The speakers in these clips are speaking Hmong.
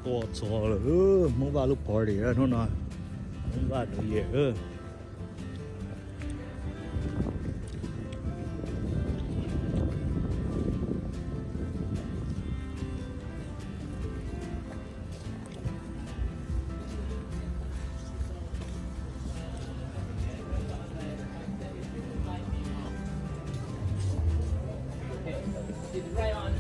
Tuaj txog lawm, Hmoob Vaj lub party hnub no, Hmoob Vaj New Year. It's right on.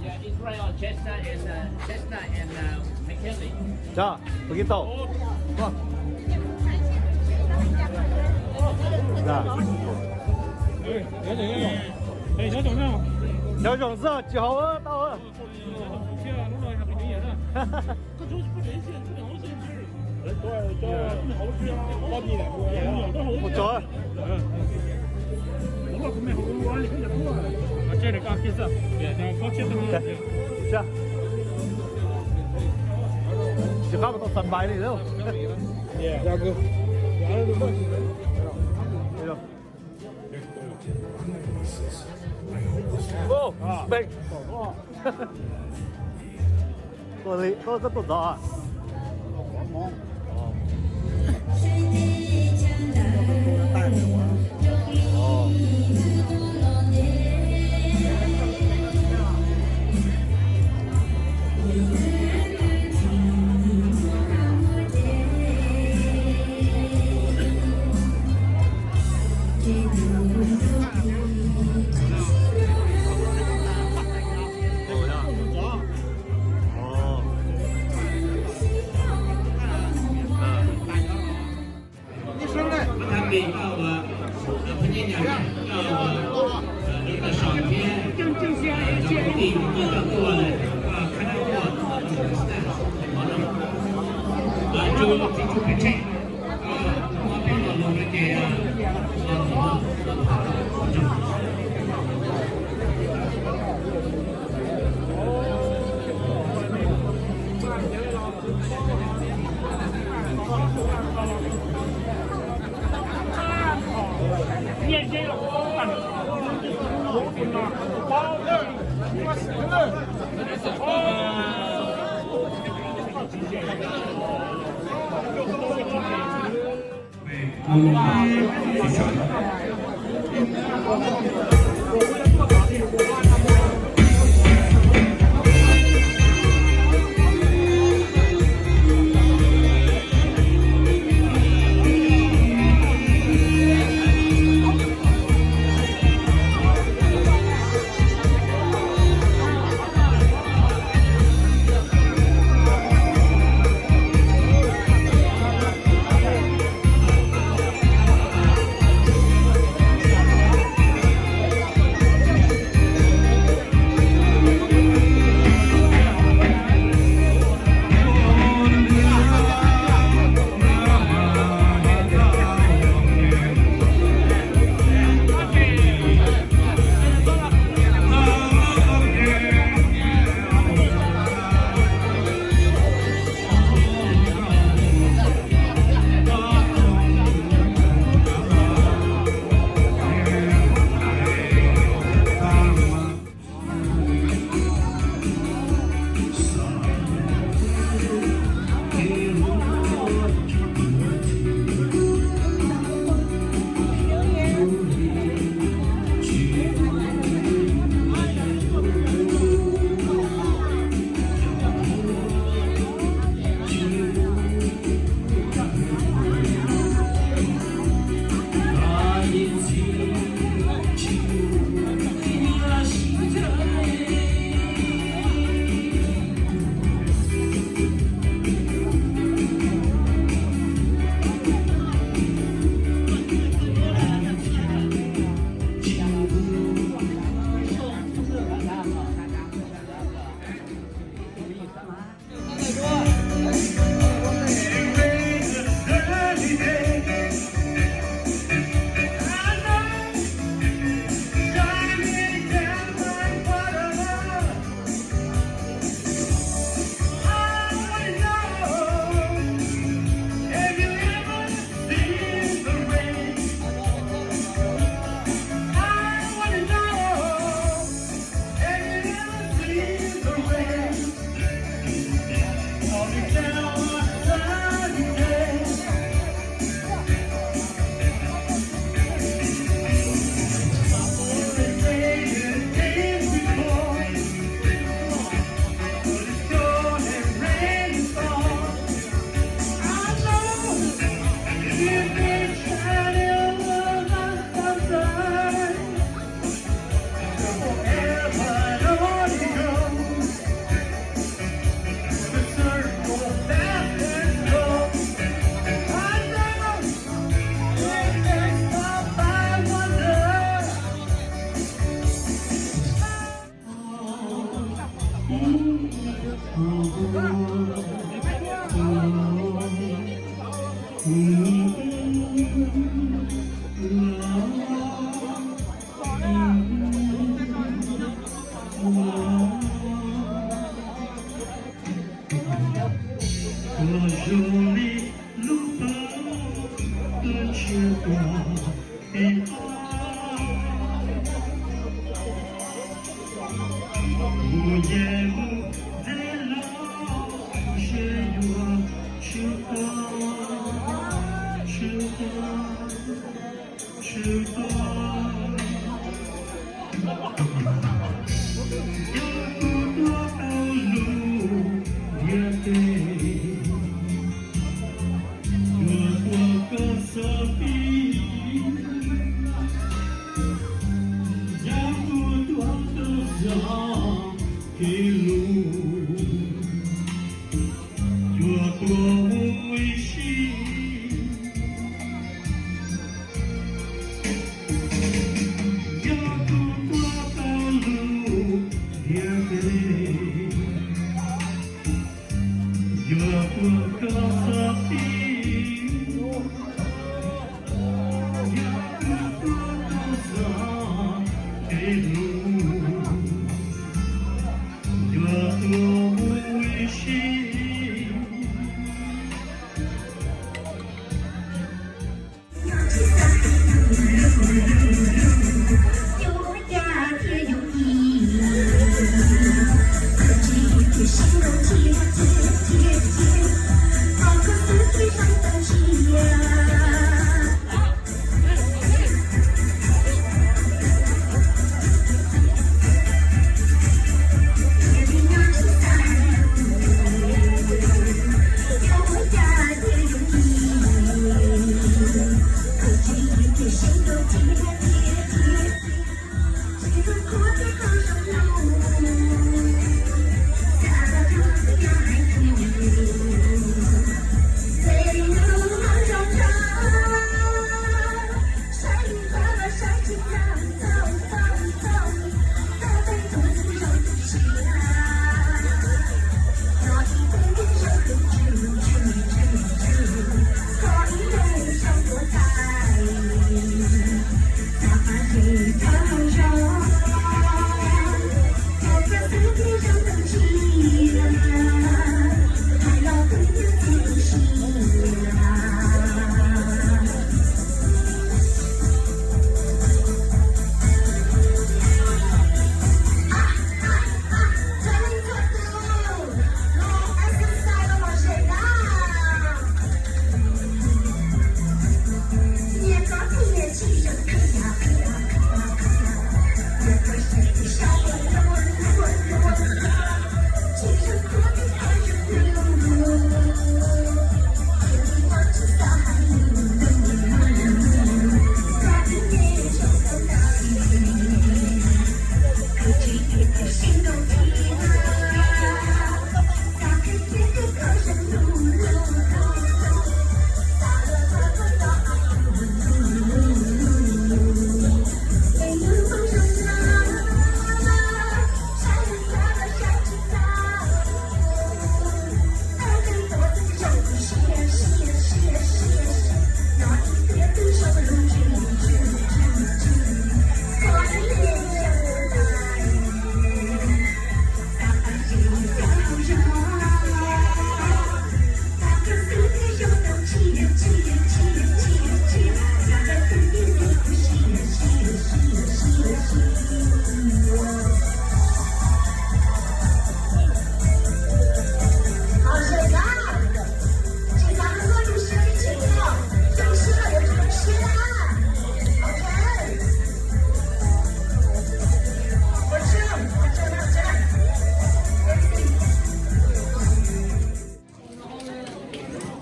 Yeah, it's right on Chestnut and, uh, Chestnut and, uh, McKinley. Tso, poquito. Nyob zoo xwb, tsis haus tau. Mus tso. Tsis qab mus tau xas npais li lawm. Tuaj li, tuaj, tuaj txog. Thab Pis, koj ua, Phab Nyaj Nyas, koj ua, Dawb Tawg Sau thiab, cov kwv tij koj tuaj, koj khab nab tuaj, staff, mov noj, Txiv Tsu Pes Tsheej, koj muab peb lo lus no ces los ntxuam los tham. Los zoo li lub pab tuaj tshiab tuaj pib, mus ces mus ntxiv los seb yuav tshwm tau, tshwm tau, tshwm tau. Yog kuv tuaj tau lub ntiaj teb, yuav tuaj koj xov ti. Yog kuv tuaj tau xov kev lus, yuav tuaj mus ib sim. Yog kuv tuaj tau lub ntiaj teb, yuav tuaj koj xov ti. Yog kuv tuaj tau xov kev lus, yuav tuaj mus ib sim.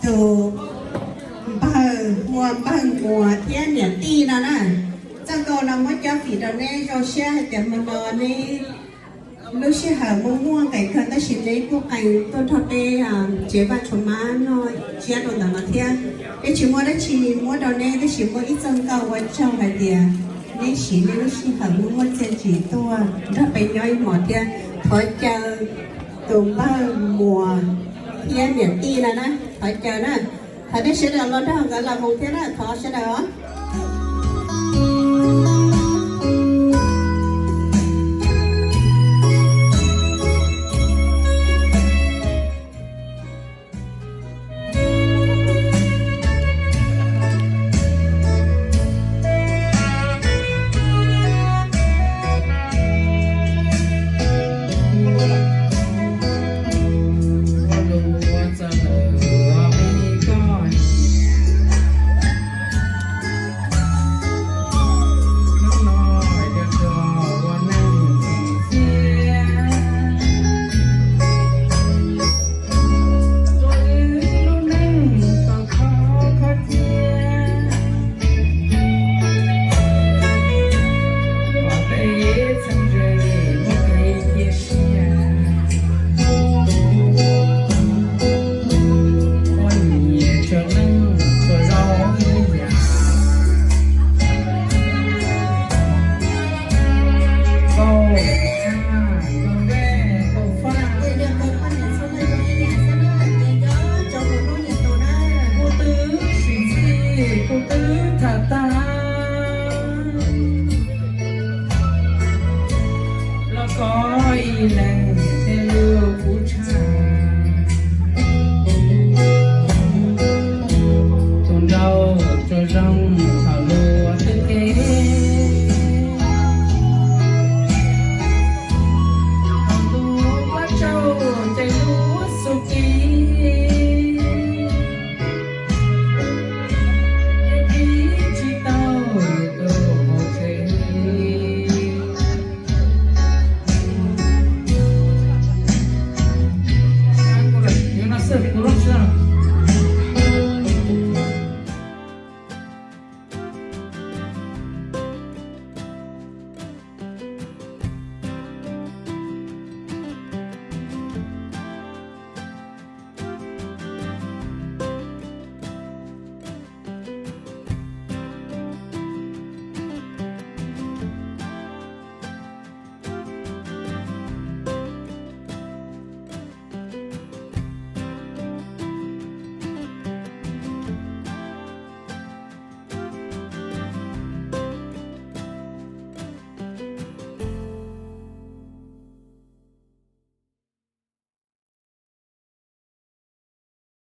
Tus npawg, muaj npawg Muas thiab niam tij no na. Txoj nkauj no muab cob fim rau neb zoo siab hais tias hmo no neb lub sij hawm muaj muaj nqis kawg tab sis neb kuj qee tuaj nrog peb tsev Vaj Tshuas Mab noj tsiab rau ntawm no thiab. Peb tsis muaj dab tsi muab rau neb tab sis muaj ib txoj nkauj ua tsaug hais tias neb siv neb lub sij hawm muaj muaj txiaj ntsig tuaj nrog peb nyob ib hmos thiab. Thov caw Tus npawg Muas thiab niam tij na na, thov caw na, thov nej sawv daws los nrog nkawd los mus thiab na, thov sawv daws os.